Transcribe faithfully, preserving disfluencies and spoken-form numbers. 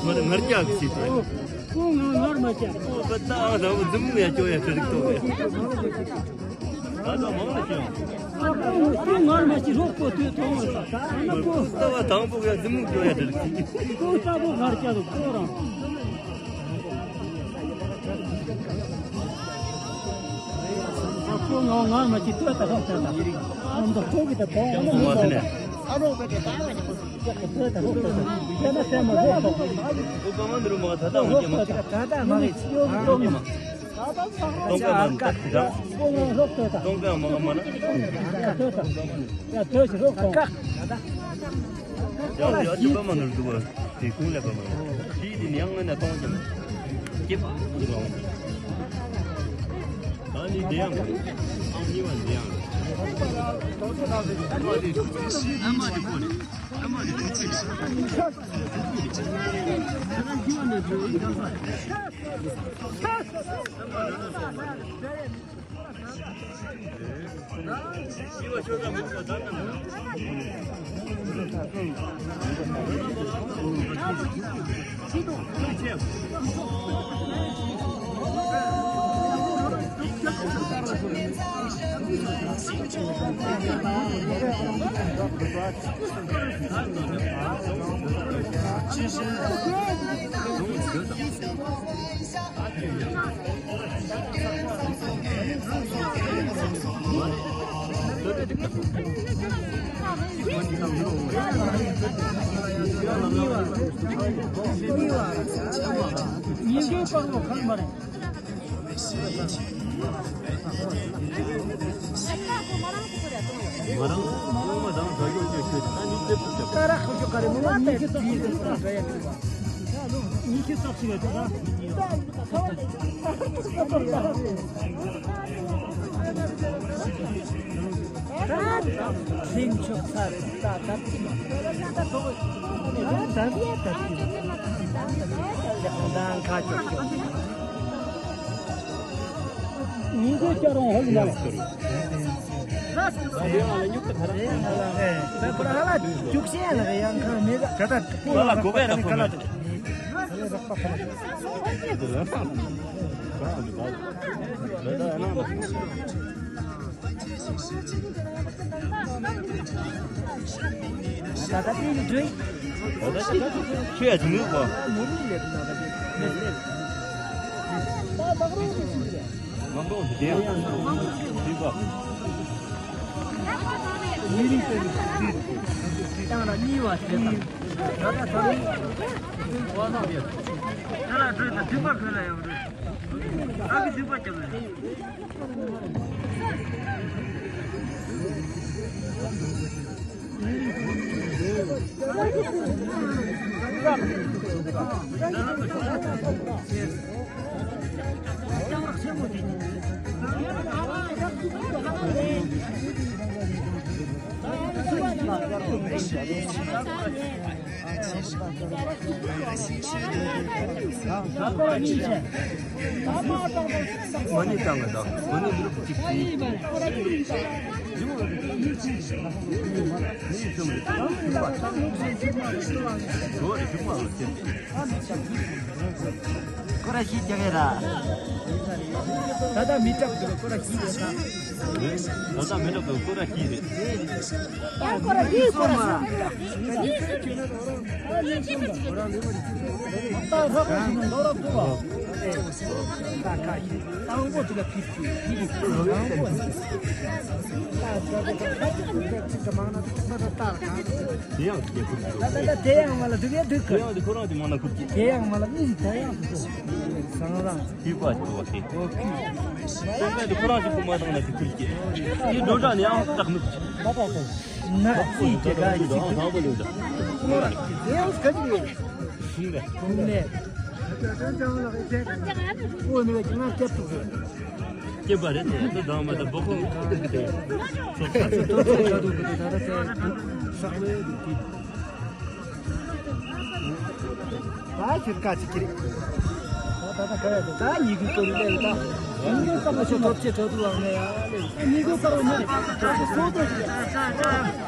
ང་ལ་ངར་རྒྱག་གི་ཞིག་ཏུ། ཁོང་ང་ངར་མ་རྒྱག་ཁོང་བ་ད་ང་ད་བུ་འཛུམ་མོ་ཡ་སྐྱོ་ཡ་ཁྲི་རིག་ཏོ་བས། ད་ད་མང་ལ་ཁྱེད། ཁོང་ངར་མ་ཅི་རོགས་པོ་དུས་ཐོང་བ་ད་ན་པོ། ད་བ་དང་པོ་ཡ་འཛུམ་མོ་སྐྱོ་ཡ་ཁྲི་རིག་ཏོ། ཁོང་ལྟ་བུ་ངར་རྒྱག་ཏུ་ཁོ་རང་། ཁོ་ང་ང་མ་ཅི་ལྟོས་ད་ཧོབ་ད་ད། ཨམ་ད་ཁོ་གི་ད་བོང་མོ་མོ་ད་ལྟོས་ད་ཧོབ་ད་ད། ཁྱེད་ན་སེམས་མ་ཧོབ་ད་ད། ཨོ་བ་མ་འདི་རུ་མ་ད་ད་འོང་གི་མ། ད་ད་མ་གི་ཡོ་གི་ཡོ་གི་མ། ཏོང་ཀ་མ་ད་ད། ཁོ་ང་ཧོབ་ད་ད། ཏོང་ཀ་མ་ག་མ་ན། ད་ད་ད། ཡ་ལྟོས་ཤིག་རོགས་གཏོང་། ཡ་ཡ་ཅི་པ་མ་ནོར་འདུག་པ། དེ་ཁུངས་ལས་པ་མ་ནོར། དེ་དེ་ནི་ཡང་ངོས་ནས་གཏོང་ཀྱང་། སྐྱིད་པ་འདུག་ཨང་། ད་ནི་དེ་ཡང་། ཨང་གཉིས་པ་འདི་ཡང་། ཨ་མ་དེ་ཐུག་ཚེ་ཨ་མ་དེ་ཁོ་ནི་ཨ་མ་དེ་ཐུག་ཚེ། ཉིན་རྒྱུན་པར་ལོ་ཁང་མ་རེད། ང་རང་ངོ་མ་དང་དགའ་སྐྱོ་སྐྱོ་ཤོད་ད་ནི་ལྟེབ་ཏུ་བརྒྱབ། ད་ར་ཁ་ཤོ་ག་རེ་ངོ་མ་ཉི་ཤུ་རྩ་གཅིག་རེད་ད་ར་ག་ཡ་མི་རེད་པ། ཉི་ཤུ་རྩ་གཅིག་རེད་ད་ར། ད་ལིང་ཆོག་ཚར་ད་ད་ཅི་མ་ད་ད་ཡ་ད་ཅི་མ་ད་ཁ་ཅོག་ཅོག་ཉིན་རྒྱུན་བསྐྱར་རུང་ཧོལ་ནང་། ད་ལྟ་དེ་ནི་འགྲོ་ཡི། ད་ལྟ་ད་ལྟ་ཁྱོད་ཡ་ཅི་མོས་གོ། མོ་མི་ལེབ་ན་ད་དེ་ལེབ་ལེབ། ད་ལག་རོགས་ཀྱི་ཅི་རེད། ལག་རོགས་ཀྱི་དེ་ཡང་ཅི་གོ། མི་རིགས་དེ་ནི་ཅི་རེད། ཡང་ན་གཉིས་པ་དེ་དང་། ད་ལྟ་ད་ལྟ་ཡོད། ད་ལ་འགྲོ་ད་དུས་པ་གོན་ལ་ཡོང་རེད། ཨ་ཀི་དུས་པ་ཀྱང་རེད། མ་ཎི་བཏང་གི་འདུག་མ་ཎི་འདི་རུ་གཅིག་གིས། ཁོ་ར་ཤི་རྒྱག་གི་ར། ད་ལྟ་མི་སྐྲག་འདུག་ཁོ་ར་ཤི་རེད་ད། ད་ལྟ་མི་སྐྲག་འདུག་ཁོ་ར་ཤི་རེད། ད་ཁོ་ར་ཤི་ཁོ་ར་ཤི། ད་ཧ་གོ་ཤི་ནོ་ལོ་ར་ཐུ་བ། ད་ཁ་ཤི། དང་པོ་དེ་ལ་ཕིབ་ཀྱི་ཕིབ་ཀྱི་དང་པོ། ད་ད་ད་ད་ཁ་ཅིག་ཁོ་ཁ་ཅིག་གི་མང་ན་ད་ད་ད་ད། དེ་ཡང་དེ་ཁུར་ད་ད་ད་དེ་ཡང་མ་ལ་འདུག་ཡ་འདུག་གི། དེ་ཡང་དེ་ཁོ་རང་དེ་མང་ན་ཁུར་གྱི། དེ་ཡང་མ་ལ་མི་ཟིག་ད་ཡང་འདུག་གི། བཟང་རང་། ཁྱི་པ་ཁྱི་པ་ཁྱི། ཨོ་ཁྱི། སེམས་པ་དེ་ཁོ་རང་གཅིག་པུ་མ་བཏང་ན་ཁྱི་ཁུར་གྱི། དེ་འགྲོ་གྲྭ་ནས་ཡང་སྟག་ནུབ་ཀྱི། ད་ད་ད། ནག་རྩིས་ཀྱི་ག་ཡི་ཅིག་ཏུ། དེ་ཡང་སྐད་ཅིག་ཡོད། ཤིང་རེད། ཀུན་ལས། ཨོ་ནི་བས་ཀྱི་ང་སྐྱབས་ཐུག་རེད། སྐྱེས་པ་རེད་དེ་དུ་དང་མ་དང་བོ་ཁོང་ཁོང་གི་དེ། ཚོགས་ཁ་ཚོ་ཏོ་ཚོ་ཁ་དུ་གི་དེ་ད་ད་ཚེ་ཧྲག་ལོས་དུ་གི། ད་ཁྱོད་ཀ་ཅིག་ཁྱེར། ད་ད་ད་ག་ཡ་དེ་ད་ཉི་གུ་ཀོ་རི་ལེ་ད། ཉི་གུ་ཀོ་རི་ཤོ་ཐོབ་ཆེ་ཐོབ་ཏུ་བ་ངེ་ཡ་ལེ། ཉི་གུ་ཀོ་རི་ནི་ཐོབ་ཆེ་སོ་ཏོ་ཞིག་ལེ།